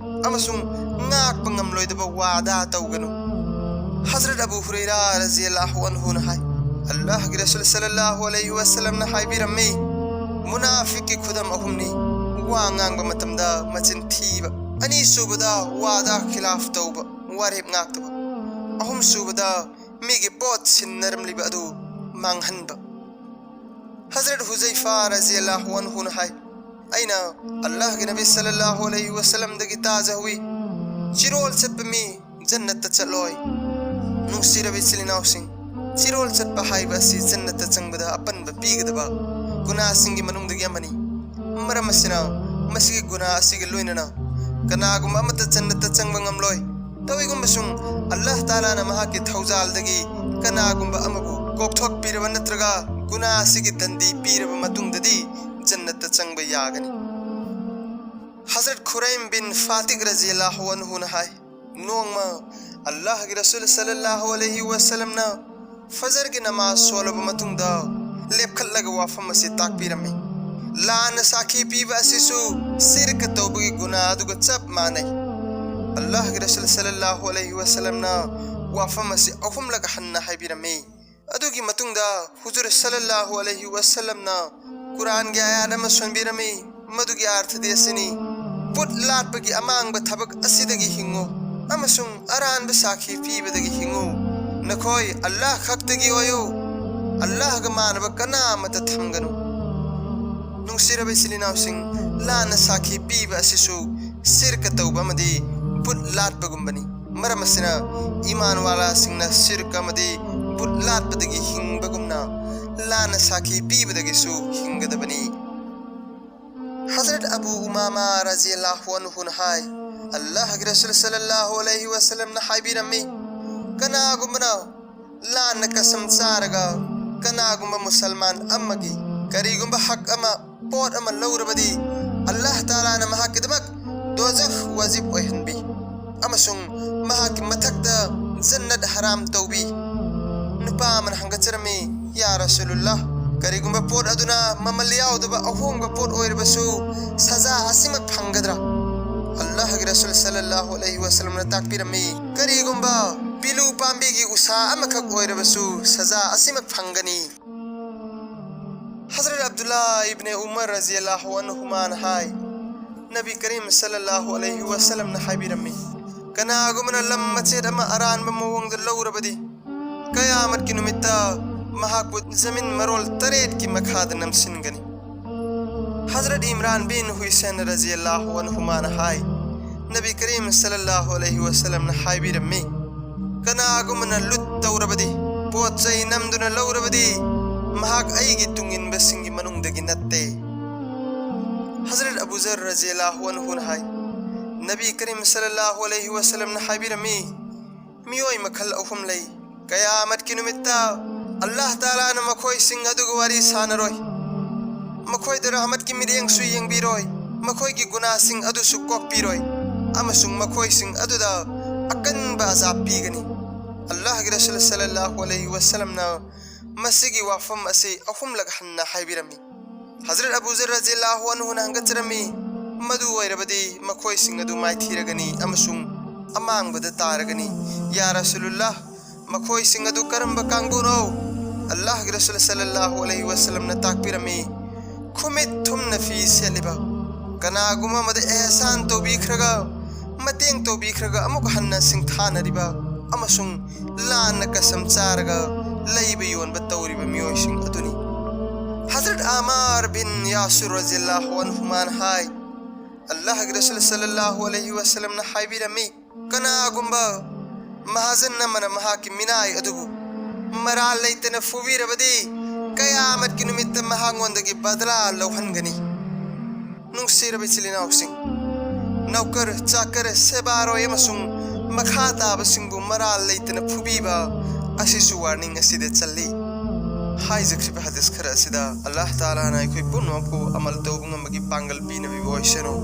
ꯑꯃꯁꯨꯡ ꯉꯥꯛꯄ ꯉꯝꯂꯣꯏꯗꯕ ꯋꯥꯗꯥ ꯇꯧꯒꯅꯨ"꯫ ꯍꯖꯔꯠ ꯑꯕꯨ ꯍꯨꯔꯩꯔꯥ ꯔꯖꯤꯌꯜꯂꯥꯍꯨ ꯑꯟꯍꯨꯅ ꯍꯥꯏ, ꯑꯜꯂꯥꯍꯒꯤ ꯔꯁꯨꯜ ꯁꯜꯂꯜꯂꯥꯍꯨ ꯑꯂꯩꯍꯤ ꯋꯥꯁꯜꯂꯝꯅ ꯍꯥꯏꯕꯤꯔꯝꯃꯤ, ꯃꯨꯅꯥꯐꯤꯛꯀꯤ ꯈꯨꯗꯝ ꯑꯍꯨꯝꯅꯤ: ꯋꯥ ꯉꯥꯡꯕ ꯃꯇꯝꯗ ꯃꯆꯤꯟ ꯊꯤꯕ, ꯑꯅꯤꯁꯨꯕꯗ ꯋꯥꯗ ꯈꯤꯂꯥꯐ ꯇꯧꯕ, ꯋꯥꯔꯦꯞ ꯉꯥꯛꯇꯕ, ꯑꯍꯨꯝꯁꯨꯕꯗ ꯃꯤꯒꯤ ꯄꯣꯠ ꯁꯤꯟꯅꯔꯝꯂꯤꯕ ꯑꯗꯨ ꯃꯥꯡꯍꯟꯕ꯫ ꯍꯖꯔꯠ ꯍꯨꯖꯩꯐꯥ ꯔꯖꯤꯌꯜꯂꯥꯍꯨ ꯑꯟꯍꯨꯅ ꯍꯥꯏ, ꯑꯩꯅ ꯑꯜꯂꯥꯍꯒꯤ ꯅꯕꯤ ꯁꯜꯂꯜꯂꯥꯍꯨ ꯑꯂꯩꯍꯤ ꯋꯥꯁꯜꯂꯝꯗꯒꯤ ꯇꯥꯖꯍꯧꯏ, ꯆꯤꯔꯣꯜ ꯆꯠꯄ ꯃꯤ ꯖꯟꯅꯠꯇ ꯆꯠꯂꯣꯏ꯫ ꯅꯨꯡꯁꯤꯔꯕ ꯏꯆꯤꯜ ꯏꯅꯥꯎꯁꯤꯡ, ꯆꯤꯔꯣꯜ ꯆꯠꯄ ꯍꯥꯏꯕ ꯑꯁꯤ ꯖꯟꯅꯠꯇ ꯆꯪꯕꯗ ꯑꯄꯟꯕ ꯄꯤꯒꯗꯕ ꯒꯨꯅꯥꯁꯤꯡꯒꯤ ꯃꯅꯨꯡꯗꯒꯤ ꯑꯃꯅꯤ꯫ ꯃꯔꯝ ꯑꯁꯤꯅ, ꯃꯁꯤꯒꯤ ꯒꯨꯅꯥ ꯑꯁꯤꯒ ꯂꯣꯏꯅꯅ ꯀꯅꯥꯒꯨꯝꯕ ꯑꯃꯠꯇ ꯖꯟꯅꯠꯇ ꯆꯪꯕ ꯉꯝꯂꯣꯏ꯫ ꯇꯧꯏꯒꯨꯝꯕꯁꯨꯡ ꯑꯜꯂꯥꯍ ꯇꯥꯂꯥꯅ ꯃꯍꯥꯛꯀꯤ ꯊꯧꯖꯥꯜꯗꯒꯤ ꯀꯅꯥꯒꯨꯝꯕ ꯑꯃꯕꯨ ꯀꯣꯛꯊꯣꯛꯄꯤꯔꯕ ꯅꯠꯇ꯭ꯔꯒ ꯒꯨꯅꯥ ꯑꯁꯤꯒꯤ ꯗꯟꯗꯤ ꯄꯤꯔꯕ ꯃꯇꯨꯡꯗꯗꯤ ꯖꯟꯅꯠꯇ ꯆꯪꯕ ꯌꯥꯒꯅꯤ꯫ ꯍꯖꯔꯠ ꯈꯨꯔꯩꯝ ꯕꯤꯟ ꯐꯥꯇꯤꯛ ꯔꯖꯤꯌꯜꯂꯥꯍꯨ ꯑꯟꯍꯨꯅ ꯍꯥꯏ, ꯅꯣꯡꯃ ꯑꯜꯂꯥꯍꯒꯤ ꯔꯁꯨꯜ ꯁꯜꯂꯜꯂꯥꯍꯨ ꯑꯂꯩꯍꯤ ꯋꯥꯁꯜꯂꯝꯅ ꯐꯖꯔꯒꯤ ꯅꯃꯥꯖ ꯁꯣꯜꯂꯕ ꯃꯇꯨꯡꯗ ꯂꯦꯞꯈꯠꯂꯒ ꯋꯥꯐꯝ ꯑꯁꯤ ꯇꯥꯛꯄꯤꯔꯝꯃꯤ꯫ ꯂꯥꯟꯅ ꯁꯥꯈꯤ ꯄꯤꯕ ꯑꯁꯤꯁꯨ ꯁꯤꯔꯀ ꯇꯧꯕꯒꯤ ꯒꯨꯅꯥ ꯑꯗꯨꯒ ꯆꯞ ꯃꯥꯟꯅꯩ꯫ ꯑꯜꯂꯥꯍꯒꯤ ꯔꯁꯨꯜ ꯁꯜꯂꯜꯂꯥꯍꯨ ꯑꯂꯩꯍꯤ ꯋꯥꯁꯜꯂꯝꯅ ꯋꯥꯐꯝ ꯑꯁꯤ ꯑꯍꯨꯝꯂꯛ ꯍꯟꯅ ꯍꯥꯏꯕꯤꯔꯝꯃꯤ꯫ ꯑꯗꯨꯒꯤ ꯃꯇꯨꯡꯗ ꯍꯨꯖꯨꯔ ꯁꯜꯂꯜꯂꯥꯍꯨ ꯑꯂꯩꯍꯤ ꯋꯥꯁꯜꯂꯝꯅ ꯀꯨꯔꯥꯟꯒꯤ ꯑꯥꯌꯥꯠ ꯑꯃ ꯁꯣꯟꯕꯤꯔꯝꯃꯤ꯫ ꯃꯗꯨꯒꯤ ꯑꯥꯔꯊꯗꯤ ꯑꯁꯤꯅꯤ: ꯄꯨꯠ ꯂꯥꯠꯄꯒꯤ ꯑꯃꯥꯡꯕ ꯊꯕꯛ ꯑꯁꯤꯗꯒꯤ ꯍꯤꯡꯉꯨ ꯑꯃꯁꯨꯡ ꯑꯔꯥꯟꯕ ꯁꯥꯈꯤ ꯄꯤꯕꯗꯒꯤ ꯍꯤꯡꯉꯨ꯫ ꯅꯈꯣꯏ ꯑꯜꯂꯥꯍ ꯈꯛꯇꯒꯤ ꯑꯣꯏꯌꯨ꯫ ꯑꯜꯂꯥꯍꯒ ꯃꯥꯟꯅꯕ ꯀꯅꯥ ꯑꯃꯠꯇ ꯊꯝꯒꯅꯨ꯫ ꯅꯨꯡꯁꯤꯔꯕ ꯏꯆꯤꯜ ꯏꯅꯥꯎꯁꯤꯡ, ꯂꯥꯟꯅ ꯁꯥꯈꯤ ꯄꯤꯕ ꯑꯁꯤꯁꯨ ꯁꯤꯔꯀ ꯇꯧꯕ ꯑꯃꯗꯤ ꯕꯨꯠ ꯂꯥꯠꯄꯒꯨꯝꯕꯅꯤ꯫ ꯃꯔꯝ ꯑꯁꯤꯅ, ꯏꯃꯥꯟ ꯋꯥꯂꯥꯁꯤꯡꯅ ꯁꯤꯔꯀ ꯑꯃꯗꯤ ꯕꯨꯠ ꯂꯥꯠꯄꯗꯒꯤ ꯍꯤꯡꯕꯒꯨꯝꯅ ꯂꯥꯟꯅ ꯁꯥꯈꯤ ꯄꯤꯕꯗꯒꯤꯁꯨ ꯍꯤꯡꯒꯗꯕꯅꯤ꯫ ꯍꯖꯔꯠ ꯑꯕꯨ ꯎꯃꯥꯃꯥ ꯔꯖꯤꯌꯜꯂꯥꯍꯨ ꯑꯟꯍꯨꯅ ꯍꯥꯏ, ꯑꯜꯂꯥꯍꯒꯤ ꯔꯁꯨꯜ ꯁꯜꯂꯜꯂꯥꯍꯨ ꯑꯂꯩꯍꯤ ꯋꯥꯁꯜꯂꯝꯅ ꯍꯥꯏꯕꯤꯔꯝꯃꯤ, ꯀꯅꯥꯒꯨꯝꯕꯅ ꯂꯥꯟꯅ ꯀꯁꯝ ꯆꯥꯔꯒ ꯀꯅꯥꯒꯨꯝꯕ ꯃꯨꯁꯜꯃꯥꯟ ꯑꯃꯒꯤ ꯀꯔꯤꯒꯨꯝꯕ ꯍꯛ ꯑꯃ, ꯄꯣꯠ ꯑꯃ ꯂꯧꯔꯕꯗꯤ, ꯑꯜꯂꯥꯍ ꯇꯥꯂꯥꯅ ꯃꯍꯥꯛꯀꯤꯗꯃꯛ ꯗꯣꯖꯈ ꯋꯥꯖꯤꯕ ꯑꯣꯏꯍꯟꯕꯤ ꯑꯃꯁꯨꯡ ꯃꯍꯥꯛꯀꯤ ꯃꯊꯛꯇ ꯖꯟꯅꯠ ꯍꯔꯥꯝ ꯇꯧꯕꯤ꯫ ꯅꯨꯄꯥ ꯑꯃꯅ ꯍꯪꯒꯠꯆꯔꯝꯃꯤ, "ꯌꯥ ꯔꯁꯨꯂꯨꯜꯂꯥꯍ, ꯀꯔꯤꯒꯨꯝꯕ ꯄꯣꯠ ꯑꯗꯨꯅ ꯃꯃꯜ ꯌꯥꯎꯗꯕ ꯑꯍꯣꯡꯕ ꯄꯣꯠ ꯑꯣꯏꯔꯕꯁꯨ ꯁꯖꯥ ꯑꯁꯤꯃꯛ ꯐꯪꯒꯗ꯭ꯔꯥ?" ꯑꯜꯂꯥꯍꯒꯤ ꯔꯁꯨꯜ ꯁꯜꯂꯜꯂꯥꯍꯨ ꯑꯂꯩꯍꯤ ꯋꯥꯁꯜꯂꯝꯅ ꯇꯥꯛꯄꯤꯔꯝꯃꯤ, ꯀꯔꯤꯒꯨꯝꯕ ꯄꯤꯂꯨ ꯄꯥꯝꯕꯤꯒꯤ ꯎꯁꯥ ꯑꯃꯈꯛ ꯑꯣꯏꯔꯕꯁꯨ ꯁꯖꯥ ꯑꯁꯤꯃꯛ ꯐꯪꯒꯅꯤ꯫ ꯍꯖꯔꯠ ꯑꯕꯗꯨꯜꯂꯥ ꯏꯕꯅꯦ ꯎꯃꯔ ꯔꯖꯤꯌꯜꯂꯥꯍꯨ ꯑꯟꯍꯨꯃꯥꯅ ꯍꯥꯏ, ꯅꯕꯤ ꯀꯔꯤꯝ ꯁꯜꯂꯜꯂꯥꯍꯨ ꯑꯂꯩꯍꯤ ꯋꯁꯜꯂꯝꯅ ꯍꯥꯏꯕꯤꯔꯝꯃꯤ, ꯀꯅꯥꯒꯨꯝꯕꯅ ꯂꯝ ꯃꯆꯦꯠ ꯑꯃ ꯑꯔꯥꯟꯕ ꯃꯑꯣꯡꯗ ꯂꯧꯔꯕꯗꯤ, ꯀꯌꯥꯃꯠꯀꯤ ꯅꯨꯃꯤꯠꯇ ꯃꯍꯥꯛꯄꯨ ꯖꯃꯤꯟ ꯃꯔꯣꯜ ꯇꯔꯦꯠꯀꯤ ꯃꯈꯥꯗ ꯅꯝꯁꯤꯟꯒꯅꯤ꯫ ꯍꯖꯔꯠ ꯏꯝꯔꯥꯟ ꯕꯤꯟ ꯍꯨꯏꯁꯦꯟ ꯔꯖꯤꯌꯜꯂꯥꯍꯨ ꯑꯟꯍꯨꯃꯥꯅ ꯍꯥꯏ, ꯅꯕꯤ ꯀꯔꯤꯝ ꯁꯜꯂꯜꯂꯥꯍꯨ ꯑꯂꯩꯍꯤ ꯋꯁꯜꯂꯝꯅ ꯍꯥꯏꯕꯤꯔꯝꯃꯤ, ꯀꯅꯥꯒꯨꯝꯕꯅ ꯂꯨꯠ ꯇꯧꯔꯕꯗꯤ, ꯄꯣꯠ ꯆꯩ ꯅꯝꯗꯨꯅ ꯂꯧꯔꯕꯗꯤ, ꯃꯍꯥꯛ ꯑꯩꯒꯤ ꯇꯨꯡꯏꯟꯕꯁꯤꯡꯒꯤ ꯃꯅꯨꯡꯗꯒꯤ ꯅꯠꯇꯦ꯫ ꯍꯖꯔꯠ ꯑꯕꯨ ꯖꯔ ꯔꯖꯤꯌꯜꯂꯥꯍꯨ ꯑꯟꯍꯨꯅ ꯍꯥꯏ, ꯅꯕꯤ ꯀꯔꯤꯝ ꯁꯜꯂꯜꯂꯥꯍꯨ ꯑꯂꯩꯍꯤ ꯋꯁꯜꯂꯝꯅ ꯍꯥꯏꯕꯤꯔꯝꯃꯤ, ꯃꯤꯑꯣꯏ ꯃꯈꯜ ꯑꯍꯨꯝ ꯂꯩ꯫ ꯀꯌꯥꯃꯠꯀꯤ ꯅꯨꯃꯤꯠꯇ ꯑꯜꯂꯥꯍ ꯇꯥꯂꯥꯅ ꯃꯈꯣꯏꯁꯤꯡ ꯑꯗꯨꯒ ꯋꯥꯔꯤ ꯁꯥꯟꯅꯔꯣꯏ, ꯃꯈꯣꯏꯗ ꯔꯍꯃꯠꯀꯤ ꯃꯤꯠꯌꯦꯡꯁꯨ ꯌꯦꯡꯕꯤꯔꯣꯏ, ꯃꯈꯣꯏꯒꯤ ꯒꯨꯅꯥꯁꯤꯡ ꯑꯗꯨꯁꯨ ꯀꯣꯛꯄꯤꯔꯣꯏ, ꯑꯃꯁꯨꯡ ꯃꯈꯣꯏꯁꯤꯡ ꯑꯗꯨꯗ ꯑꯀꯟꯕ ꯑꯖꯥꯕ ꯄꯤꯒꯅꯤ꯫ ꯑꯜꯂꯥꯍꯒꯤ ꯔꯁꯨꯜ ꯁꯜꯂꯜꯂꯥꯍꯨ ꯑꯂꯩꯍꯤ ꯋꯁꯜꯂꯝꯅ ꯃꯁꯤꯒꯤ ꯋꯥꯐꯝ ꯑꯁꯤ ꯑꯍꯨꯝꯂꯛ ꯍꯟꯅ ꯍꯥꯏꯕꯤꯔꯝꯃꯤ꯫ ꯍꯖꯔꯠ ꯑꯕꯨ ꯖꯔ ꯔꯖꯤꯌꯜꯂꯥꯍꯨ ꯑꯟꯍꯨꯅ ꯍꯪꯒꯠꯆꯔꯝꯃꯤ, ꯃꯗꯨ ꯑꯣꯏꯔꯕꯗꯤ ꯃꯈꯣꯏꯁꯤꯡ ꯑꯗꯨ ꯃꯥꯏꯊꯤꯔꯒꯅꯤ ꯑꯃꯁꯨꯡ ꯑꯃꯥꯡꯕꯗ ꯇꯥꯔꯒꯅꯤ꯫ ꯌꯥ ꯔꯁꯨꯂꯨꯜꯂꯥꯍ, ꯃꯈꯣꯏꯁꯤꯡ ꯑꯗꯨ ꯀꯔꯝꯕ ꯀꯥꯡꯕꯨꯅꯣ? ꯑꯜꯂꯥꯍꯒꯤ ꯔꯁꯨꯜ ꯁꯜꯂꯜꯂꯥꯍꯨ ꯑꯂꯩꯍꯤ ꯋꯁꯜꯂꯝꯅ ꯇꯥꯛꯄꯤꯔꯝꯃꯤ, ꯈꯨꯃꯤꯠ ꯊꯨꯝꯅ ꯐꯤ ꯁꯦꯠꯂꯤꯕ, ꯀꯅꯥꯒꯨꯝꯕ ꯑꯃꯗ ꯑꯦꯍꯁꯥꯟ ꯇꯧꯕꯤꯈ꯭ꯔꯒ, ꯃꯇꯦꯡ ꯇꯧꯕꯤꯈ꯭ꯔꯒ ꯑꯃꯨꯛ ꯍꯟꯅ ꯁꯤꯡꯊꯥꯅꯔꯤꯕ ꯑꯃꯁꯨꯡ ꯂꯥꯟꯅ ꯀꯁꯝ ꯆꯥꯔꯒ ꯂꯩꯕ ꯌꯣꯟꯕ ꯇꯧꯔꯤꯕ ꯃꯤꯑꯣꯏꯁꯤꯡ ꯑꯗꯨꯅꯤ꯫ ꯍꯖꯔꯠ ꯑꯃꯥꯔ ꯕꯤꯟ ꯌꯥꯁꯨꯔ ꯔꯖꯤꯌꯜꯂꯥꯍꯨ ꯑꯟꯍꯨꯃꯥꯅ ꯍꯥꯏ, ꯑꯜꯂꯥꯍꯒꯤ ꯔꯁꯨꯜ ꯁꯜꯂꯜꯂꯥꯍꯨ ꯑꯂꯩꯍꯤ ꯋꯁꯜꯂꯝꯅ ꯍꯥꯏꯕꯤꯔꯝꯃꯤ, ꯀꯅꯥꯒꯨꯝꯕ ꯃꯍꯥꯖꯟ ꯑꯃꯅ ꯃꯍꯥꯛꯀꯤ ꯃꯤꯅꯥꯏ ꯑꯗꯨꯕꯨ ꯃꯔꯥꯜ ꯂꯩꯇꯅ ꯐꯨꯕꯤꯔꯕꯗꯤ, ꯀꯌꯥꯃꯠꯀꯤ ꯅꯨꯃꯤꯠꯇ ꯃꯍꯥꯛꯉꯣꯟꯗꯒꯤ ꯕꯗꯂꯥ ꯂꯧꯍꯟꯒꯅꯤ꯫ ꯅꯨꯡꯁꯤꯔꯕ ꯏꯆꯤꯜ ꯏꯅꯥꯎꯁꯤꯡ, ꯅꯧꯀꯔ, ꯆꯥꯀꯔ, ꯁꯦꯕꯥꯔꯣꯏ ꯑꯃꯁꯨꯡ ꯃꯈꯥ ꯇꯥꯕꯁꯤꯡꯕꯨ ꯃꯔꯥꯜ ꯂꯩꯇꯅ ꯐꯨꯕꯤꯕ ꯑꯁꯤꯁꯨ ꯋꯥꯔꯅꯤꯡ ꯑꯁꯤꯗ ꯆꯜꯂꯤ꯫ ꯍꯥꯏꯖꯈ꯭ꯔꯤꯕ ꯍꯗꯤꯁ ꯈꯔ ꯑꯁꯤꯗ ꯑꯜꯂꯥꯍ ꯇꯥꯂꯥꯅ ꯑꯩꯈꯣꯏ ꯄꯨꯝꯅꯃꯛꯄꯨ ꯑꯃꯜ ꯇꯧꯕ ꯉꯝꯕꯒꯤ ꯄꯥꯡꯒꯜ ꯄꯤꯅꯕꯤꯕ ꯑꯣꯏꯁꯅꯨ꯫